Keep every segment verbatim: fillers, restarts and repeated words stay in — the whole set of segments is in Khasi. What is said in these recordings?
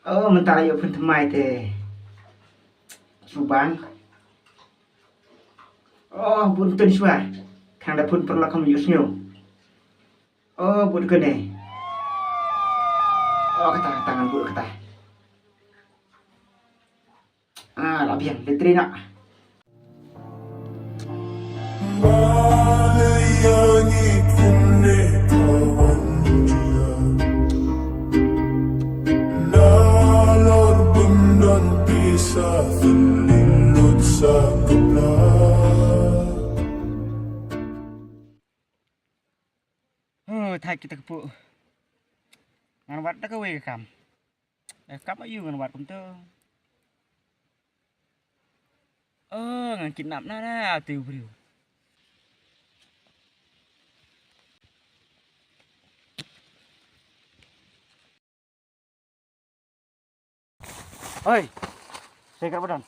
Oh, mynta la ïoh phone thymmai te. Shu bang. Oh, bun tun shuwa. Khang da phone paralok kam ïoh sngew. Oh, bun kane. Oh, kata, kata ngan bun kata. Ah, la biang, letri nak. Oh, thait kita kpu. Ngan wad da kawei ka kam. Eh, kam ayu ngan wad kumto. Oh, ngan kidnap na na tu briew. Oi. Saya kat badan.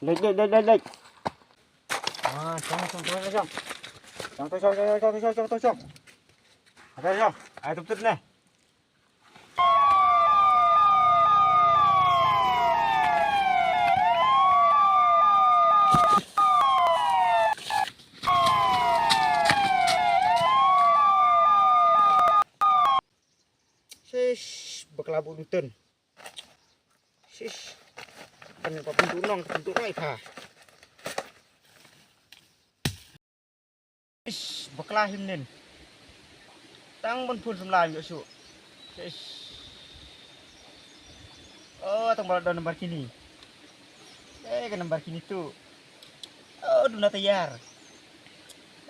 Lek, lek, lek, lek, lek. Ah, shong, shong, shong, shong. Shong, shong, shong. Ada shong. Ai, tup, tup, neh. Shish, bakla bu ntun. Shish. Kan ko pintu nong, pintu nong ikha. Ish, bakla him nin. Tang ban phun samla ïoh shu. Ish. Oh, tang ba don nambar kini. Eh, ka nambar kini tu. Oh, duna tayar.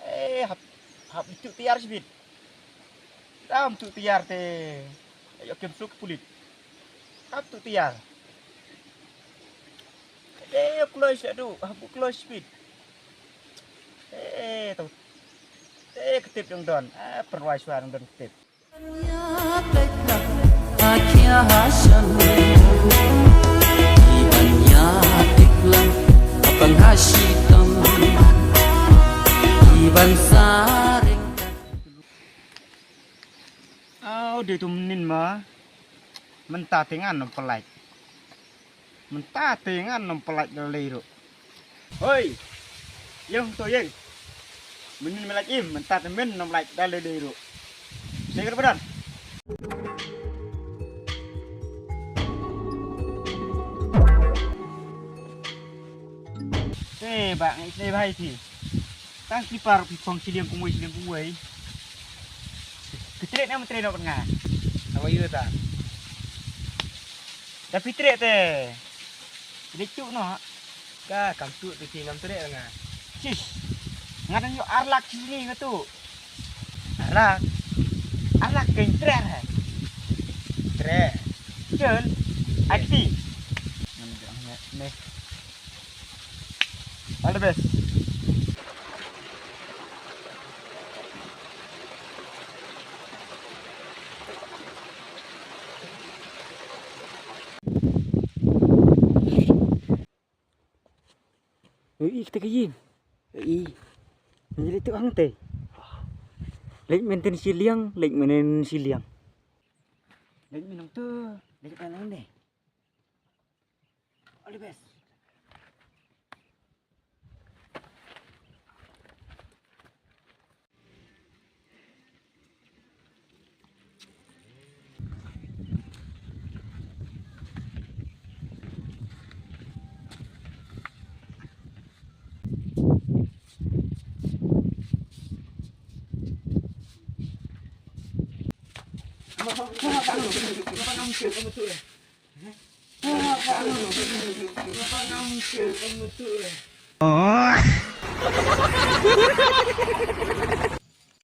Eh, hap, hap itu tayar sibit. Dam tu tayar te. Ayo kem suk pulit. Hap tu tayar. Eh, close adu, hap close sibit. Eh, tau. Eh, ktip dang don. Ah, perwai shuwa dang don ktip. Au, dei tu mynnin ma. Mynta te ngan ym pynlait. Mynta te ngan ym pynlait da lei ruh. Hoi. Ïeng to ïeng. Mynnin me lait im, mynta te men ym lait da lei lei ruh. Seng kat badan. Eh, ba ngai sdei bhai phi. Tang ki par phi phong shiliang kumwei shiliang kumwei. Ki treh ne ma treh noh bad nga. Hawa yu ta. Da phi treh te. Ki dei tuh noh. Ka kam tuh te ki ngam treh nga. Sis. Nga dang ïoh ar lak shi sngi nga tuh. Ar lak. Ar lak keiñ treh he. Treh. Chun. Ai kti. Ngam ïoh ne. All the best. Ui, kita ka ïing. Ui. Ni leit tu hangte. Leit mynta shiliang, leit mynta shiliang. Leit mynta tu, leit mynta deh. All the best.